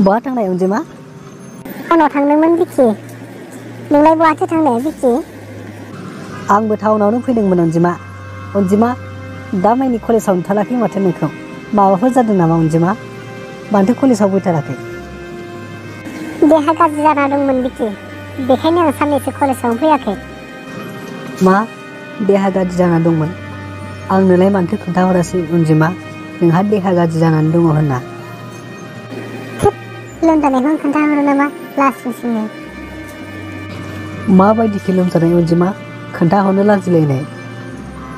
बहा थांनाय अनजिमा? टाउनाव थांदोंमोन बिकि। नोंलाय बहाथो थांनाय बिकि? आंबो टाउनावनो फैदोंमोन अनजिमा। अनजिमा, दा माइनि कलेजाव नुथाराखै माथो नोंखौ। माबाफोर जादों नामा अनजिमा? मानोथो कलेजाव फैथाराखै? देहा गाज्रि जाना दंमोन बिकि। बेखायनो आं साननैसो कलेजाव फैयाखै। मा? देहा गाज्रि जाना दंमोन? आंनोलाय मानोथो खोन्थाहरासै अनजिमा नोंहा देहा गाज्रि जानानै दङ होनना? लोमजानायखौ खोन्थाहरो नामा लासिंसिंनो? माबायदिखि लोमजानाय अनजिमा? खोन्थाहरनो लाजिलायनाय।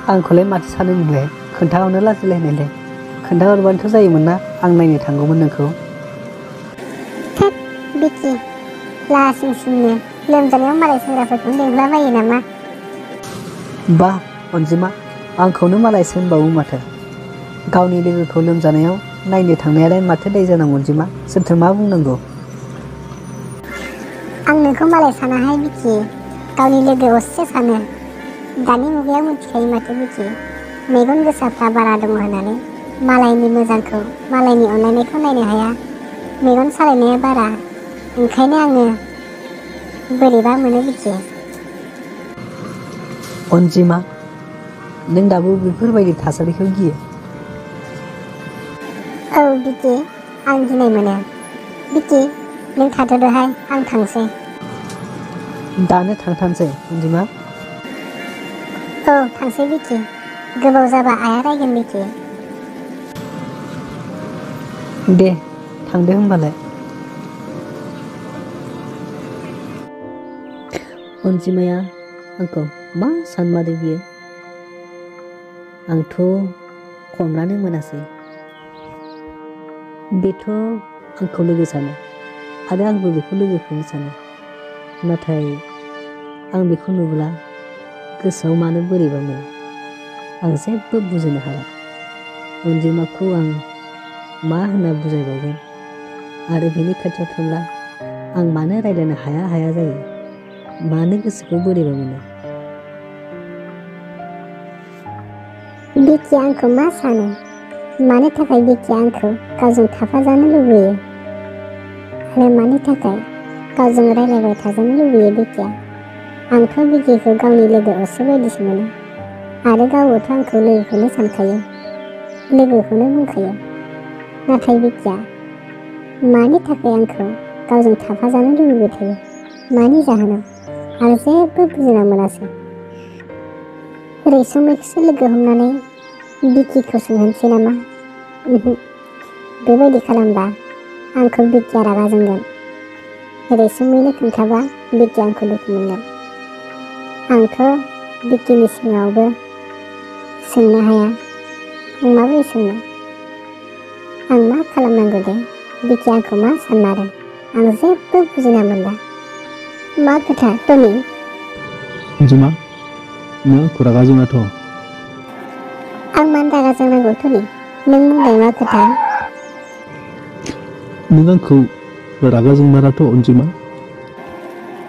आंखौलाय माथो सानो नोंलाय? खोन्थाहरनो लाजिलायनायलाय। खोन्थाहरबानोथ' जायोमोन ना, आं नायनो थांगौमोन नोंखौ। बिकि, लासिंसिंनो लोमजानायाव मालाय सेंग्राफोरखौ लेंलाबायो नामा? बा अनजिमा, आंखौनो मालायसो होनबावो माथो। गावनि लोगोखौ लोमजानायाव नायनो थांनायालाय माथो दाय जानांगौ अनजिमा? सोरथो मा बुंनांगौ? आं नोंखौ मालाय सानाहाय बिकि, गावनि लोगो असे सानो। दानि मुगायाव मिथिखायो माथो बिकि, मेगन गोसाफ्रा बारा दङ होननानै। मालायनि मोजांखौ, मालायनि अनलायनायखौ नायनो हाया। मेगन सालायनाया बारा। ओंखायनो आङो बोरैबा मोनो बिकि। अनजिमा, नों दाबो बेफोरबायदि थासारिखौ गियो? औ बिकि, आं गिनाय मोनो। बिकि, नों थाथ'दोहाय, आं थांसै। दानो थांथारसै अनजिमा? औ थांसै बिकि। गोबाव जाबा आइया रायगोन बिकि। दे थांदो होमबालाय। अनजिमाया आंखौ मा सानमारो बियो? आंथ' हमनानै मोनासै। बेथ' आंखौ लोगो सानो आरो आंबो बेखौ लोगोखौनो सानो। नाथाय आं बेखौ नुब्ला गोसोआव मानो बोरैबा मोनो। आं जेबो बुजिनो हाला। अनजिमाखौ आं मा होनना बुजायबावगोन आरो बेनि खाथियाव थांब्ला आं मानो रायज्लायनो हाया हाया जायो? मानो गोसोखौ बोरैबा मोनो? बिकिया आंखौ मा सानो? मानो थाखाय बिकिया आंखौ गावजों थाफाजानो लुबैयो? आरो मानि थाखाय गावजों रायज्लायबाय थाजानो लुबैयो बिकिया? आंथ' बिकिखौ गावनि लोगो असे बायदिसो मोनो। आरो गावबोथ' आंखौ लोगोखौनो सानखायो, लोगोखौनो बुंखायो। नाथाय बिकिया मानि थाखाय आंखौ गावजों थाफाजानो लुबैबाय थायो? मानि जाहोनाव? आं जेबो बुजिना मोनासै। रैसुमैखौसो लोगो हमनानै बिकिखौ सोंहरसै नामा? बेबायदि खालामबा आंखौ बिकिया रागा जोंगोन। रैसुमैनो खोन्थाबा बिकिया आंखौ दुखु मोनगोन। आंथ' बिकिनि सिगाङावबो सोंनो हाया। आं माबोरै सोंनो? आं मा खालामनांगौ दे? बिकिया आंखौ मा सानमारो? आं जेबो बुजिना मोनला। मा खोथा टनि? अनजिमा, नों आंखौ रागा जोंनाथ'? आं मानो रागा जोंनांगौ टनि? नों बुंनाय मा खोथा? नों आंखौ रागा जोंमाराथ' अनजिमा?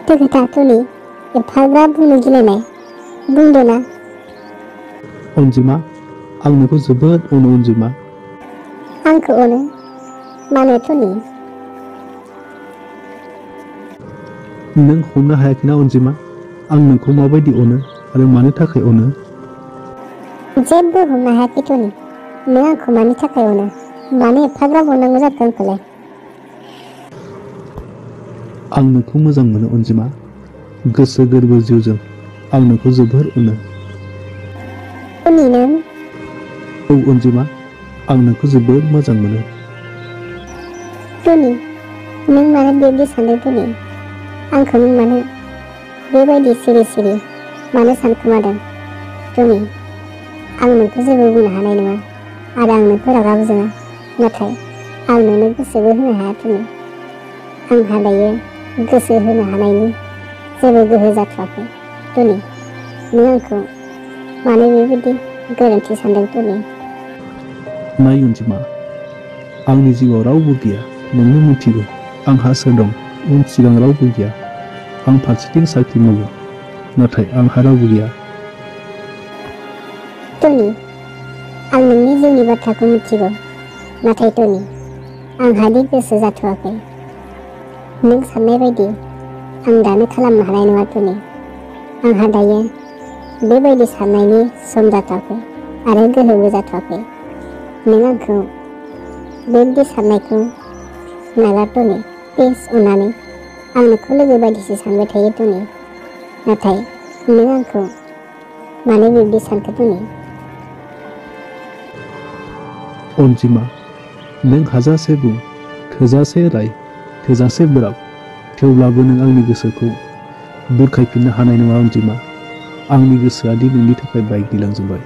माथो खोथा टनि? एफाग्राब बुंनो गिलायनाय? बुंदो ना। अनजिमा, आं नोंखौ जोबोद अनो अनजिमा। आंखौ अनो? मानो टनि? नों हमनो हायाखैना अनजिमा? आं नोंखौ माबायदि अनो आरो मानो थाखाय अनो? जेबो हमनो हायाखै टनि। नों आंखौ मानि थाखाय अनो? मानो एफाग्राब अननांगौ जाखो आंखौलाय? आं नोंखौ मोजां मोनो अनजिमा। गोसो गोरबो जिउजों आं नोंखौ जोबोर अनो। टनि नों? औ अनजिमा, आं नोंखौ जोबोद मोजां मोनो। टनि, नों मानो बेबायदि सानदों टनि? आंखौ नों मानो बेबायदि सिरि सिरि मानो सानखोमादों? टनि, आं नोंखौ जेबो बुंनो हानाय नङा आरो आं नोंखौ रागाबो जोङा। नाथाय आं नोंनो गोसोबो होनो हाया टनि। आंहा दायो गोसो होनो हानायनि जेबो गोहो जाथ'वाखै। टनि, नों आंखौ मानो बेबायदि गोरोन्थि सानदों टनि? नाय अनजिमा, आंनि जिउआव रावबो गैया, नोंनो मिथिगौ। आंहा सोर दं? उन सिगां रावबो गैया। आं फारसेथिं साख्रि मावो, नाथाय आंहा रावबो गैया। टनि, आं नोंनि जिउनि बाथ्राखौ मिथिगौ। नाथाय टनि, आंहादि गोसो जाथ'वाखै। नों साननाय बायदि आं दानो खालामनो हानाय नङा टुनि। आंहा दायो बेबायदि साननायनि सम जाथ'वाखै आरो गोहोबो जाथ'वाखै। नों आंखौ बेबायदि साननायखौ नागार टुनि। प्लिज अननानै आं नोंखौ लोगो बायदिसो सानबाय थायो टुनि। नाथाय नों आंखौ मानो बिब्दि सानखो टुनि? अनजिमा, नों हाजासे बुं, थोजासे राय, थोजासे बोराब, थेवब्लाबो नों आंनि गोसोखौ बुरखायफिननो हानाय नङा अनजिमा। आंनि गोसोआ दि नोंनि थाखाय बायग्लिलांजोबबाय।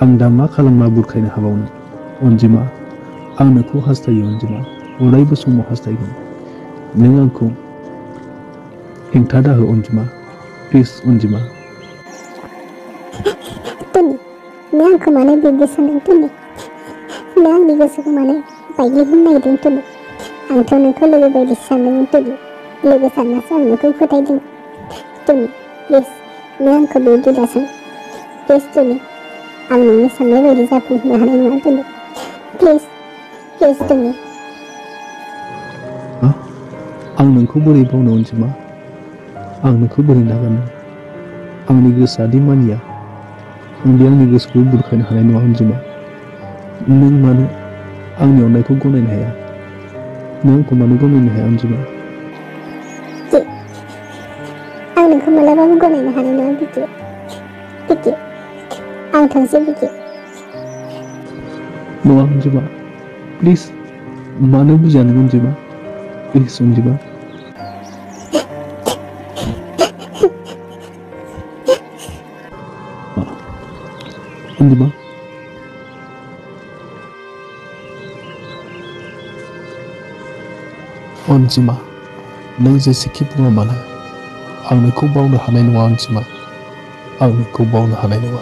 आं दा मा खालामना बुरखायनो हाबावनो? अनजिमा, आं नोंखौ हास्थायो अनजिमा, अरायबो समाव हास्थायगोन। नों आंखौ हेंथा दाहो अनजिमा, प्लिज अनजिमा। टुनि, नों आंखौ मानो बिब्दि सानदों टुनि? नों आंनि गोसोखौ मानो बायग्लिहोनो नागिरदों टुनि? आंथ' नोंखौ लोगो बायदिसो सानदोंमोन टुनि। लोगो साननासो आं नोंखौ फोथायदों। टुनि, प्लिज नों आंखौ बिब्दि दासान। प्लिज टुनि, आं नोंनि साननाय बायदि जाफुंहोनो हानाय नङा टुनि। प्लिज टुनि। आं नोंखौ बोरै बावनो अनजिमा? आं नोंखौ बोरै नागारनो? आंनि गोसोआ दि मानिया। आं दि आंनि गोसोखौ बुरखायनो हानाय नङा अनजिमा। नों मानो आंनि अननायखौ गनायनो हाया? नों आंखौ मानो गनायनो हाया अनजिमा? आं नोंखौ मालाबाबो गनायनो हानाय नङा बिकि। बिकि, आं थांसै बिकि। नङा अनजिमा, प्लिज। मानो बुजिया नों अनजिमा? प्लिज अनजिमा। अनजिमा। अनजिमा, नों जेसेखि बुङा मानो आं नोंखौ बावनो हानाय नङा अनजिमा। आं नोंखौ बावनो हानाय नङा।